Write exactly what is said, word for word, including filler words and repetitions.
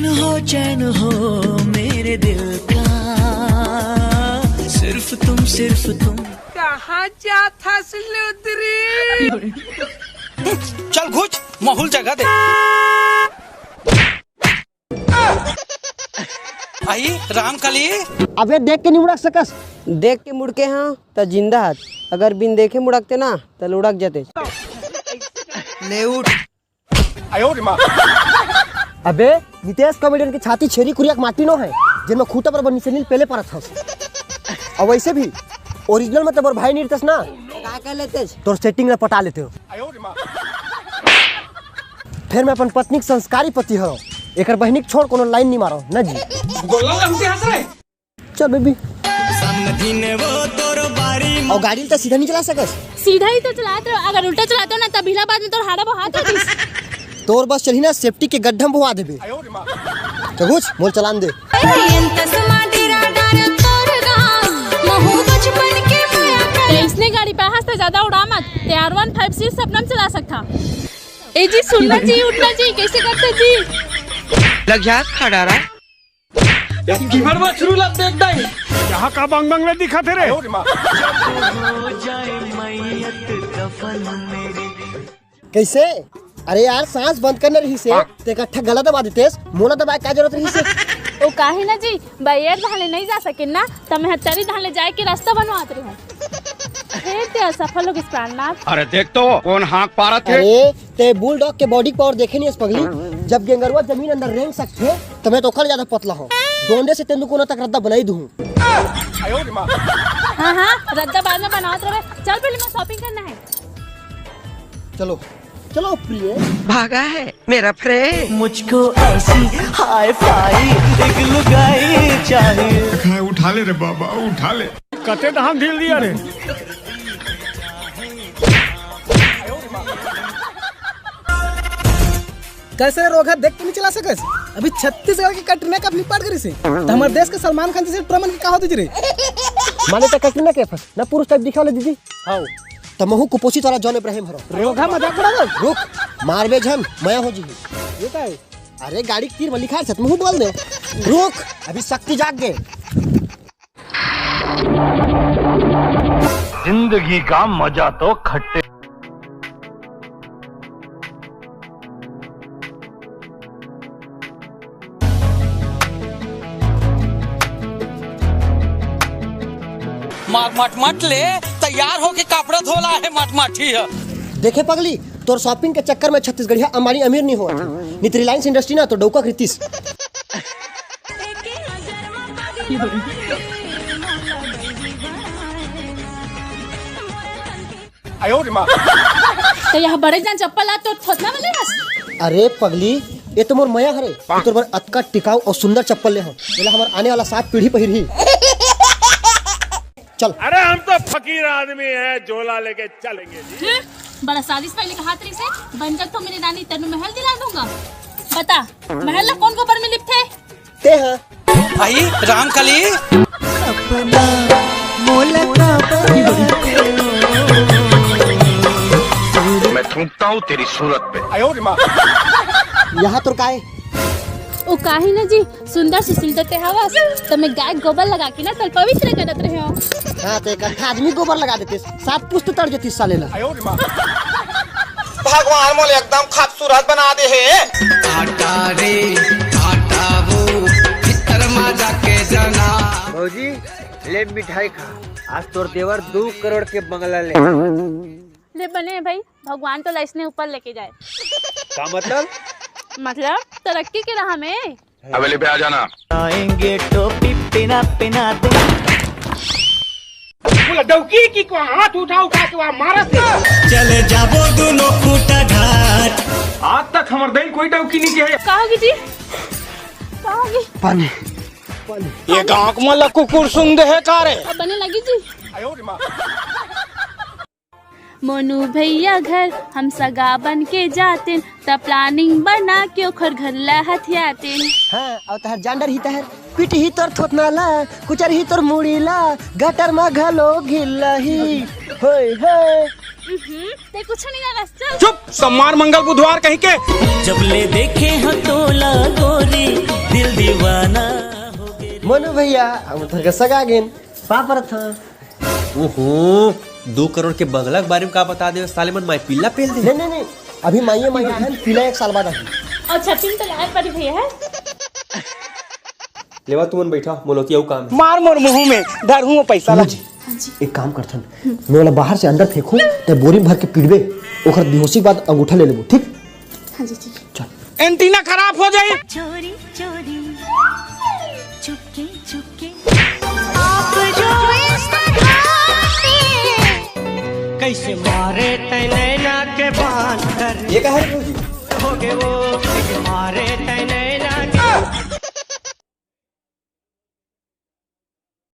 हो चैन हो मेरे दिल का, सिर्फ तुम, सिर्फ तुम। कहाँ जात हस लुदरी? चल घुच, माहौल जगह दे। आई रामकली। अबे देख के नहीं मुड़क सकस। देख के मुड़के हाँ त जिंदा हत, अगर बिन देखे मुड़कते ना त लुढ़क जते। ले उठ। अबे नितेश कॉमेडियन के छाती छेरी कुरिया के माटी नो है, जेन में खूंटा पर बन्नी से नील पेले परत हस। और वैसे भी ओरिजिनल में तो मोर भाई नहीं रहतस ना, का कर लेते? तोर सेटिंग ला पटा लेते हो। फिर मैं अपन पत्नी के संस्कारी पति हरो, एकर बहिनी के छोड़ कोनो लाइन नहीं मारो ना जी। गोला हमसे हंस रहे। चल बेबी। और गाड़ी ल त सीधा नहीं चला सकस। सीधा ही तो चलात रहो, अगर उल्टा चलाते हो ना तब इलाहाबाद में तोर हाड़ा बहात होतीस। तोर बस चलही ना सेफ्टी के गड्ढा में बोहा देबे। तो कुछ मोल चलान दे। ते इसने गाड़ी पे हंसते ज्यादा उड़ा मत, ते आर वन फाइव सीट सपना में चला सकता। ए जी सुनना जी, उठना जी, कैसे करते जी? लग जा खड़ा रहा। गिमर मछरू ला देख दाई। यहाँ का बंग बंग में दिखा थे रे? कैसे? अरे यार, सांस बंद करना रही से, ते इकट्ठा गला दबा देतेस, मोला दबाए का जरूरत रही से? ओ काहे ना जी, बइर धान ले नहीं जा सके ना, त मैं हत्तरी धान ले जाए के रास्ता बनवात रही हूँ। हे ते असफल हो गिस प्राणनाथ। अरे देख तो, कौन हाँक पारत है? अरे, ते बुलडॉग के बॉडी पावर देखे नहीं हस पगली। जब गेंगरुआ जमीन अंदर रेंग सकथे, त मैं तो ओकर ज्यादा पतला हूँ। डोंडे से तेंदू कोना तक रद्दा बनाई दूँ। हाँ हाँ, रद्दा बाद में बनावत रहे। चल पहले मैं शॉपिंग करना है। चलो चलो प्रिय। भागा है मेरा फ्रेंड। मुझको ऐसी हाई फाई एक लुगाई चाहिए। उठा ले रे बाबा, उठा ले। कते दहान ढील दिया रे। कैसे रे रोगहा, देख के नहीं चला सकस? अभी छत्तीसगढ़ के कटरीना कैफ निपट करिस हे, त हमर देश के सलमान खान जैसे ट्रमन के का होते रे? माने त कटरीना कैफ ना पुरुष टाइप दिखावले दीदी। हाँ। त महू कुपोषित वाला जॉन इब्राहिम हरो। रोगहा मजाक उड़ावत। रुक, मारबे झन, मया हो जी। ये का है? अरे गाड़ी के तीर में लिखा है, सतमहू बोल दे। रुक, अभी शक्ति जाग गए। जिंदगी का मजा तो खट्टे। मट मट मट ले, तैयार होके कपड़ा धोला है मट मट ही है। देखे पगली, तोर शॉपिंग के चक्कर में छत्तीसगढ़िया अंबानी अमीर नहीं हो, नहीं तो रिलायंस इंडस्ट्री ना तो डौका कृतिस। तो यह बड़े जान चप्पल ला तो थोथना वाले हस। अरे पगली, ये तो मोर मया हरे। तोर बर अतका टिकाऊ और सुंदर चप्पल ले हो, एला हमर आने वाला सात पीढ़ी पहिरही। चल। अरे हम तो फकीर आदमी हैं, झोला लेके चलेंगे जी। हम्म, बड़ा सालिस पहले कहा तरी से, बन जा तो मेरी रानी, तेनू महल दिला दूंगा। बता, महल ला कौन गोबर में लिपथे? ते ह। आई रामकली। मैं थूकता हूँ तेरी सूरत पे। यहाँ तो काय? ओ काहे ना जी, सुंदर सुशील तो ते हवस, त मैं गाय गोबर लगा के ना तल पवित्र करत रहे हो। हाँ, ते का आदमी गोबर लगा देते, सात पुस्त तड़ जती साले ला। भगवान मोले एकदम खूबसूरत बना दे हे। काटा रे, काटा वो, भीतर मा जाके जना। भौजी, ले मिठाई खा, आज तोर देवर दू करोड़ के बंगला ले। ले बने भाई, भगवान तो लाइस ने ऊपर लेके जाए। का मतलब? मतलब तरक्की के राह में। हवेली पे आ जाना। आएंगे टोपी पिना पिना दे। बोला डौकी की को हाथ उठा उठा के वहाँ मारा थे। चले जाबो दोनों खूटा घाट। आज तक हमर दिन कोई डौकी नहीं किया। का होगी जी? का होगी? पानी। ये गाँव में कुकुर सुंग दे है का रे? अब बने लगी जी। मोनू भैया घर हम सगा बन के जातेन, त प्लानिंग बना के ओखर घर ला हथियातेन। हाँ, और तहर जांडर ही तहर, पीट ही तोर थोथना ला, कुचर ही तोर मुड़ी ला, गटर मा घलो घिल्ला ही। होय, होय। उहुं, ते कुछ नहीं जाना, चल। चुप, सम्मान मंगल बुधवार कहीं के। जब ले देखे हो तोला गोरी, चलो भैया, हम तो सगा गेन। पाप रथ। ओहो, दो करोड़ के बंगला के बारे में का बता दे, साले मन माई पिल्ला पेल दे। नहीं, नहीं, नहीं, अभी माइये माई आए हैं, पिल्ला एक साल बाद आही। अच्छा, पिल तो लाए पड़ी भैया है। लेवा तुमन बैठा, मोला ओती अउ काम है। मार मोर मुंह में, धरहूं वो पैसा ला। जी, एक काम करथन, मैं ओला बाहर से अंदर फेंकूं, ते बोरी में भर के पीटबे, ओकर बेहोशी के बाद अंगूठा ले लेबो, ठीक? हाँ जी, ठीक है। चल। एंटीना खराब हो जाई। चोरी चोरी, चुपके चुपके, आप जो इस तरह से कैसे मारे तै नैना के बान कर ये कहा है भौजी? हो गए वो, कैसे मारे तै नैना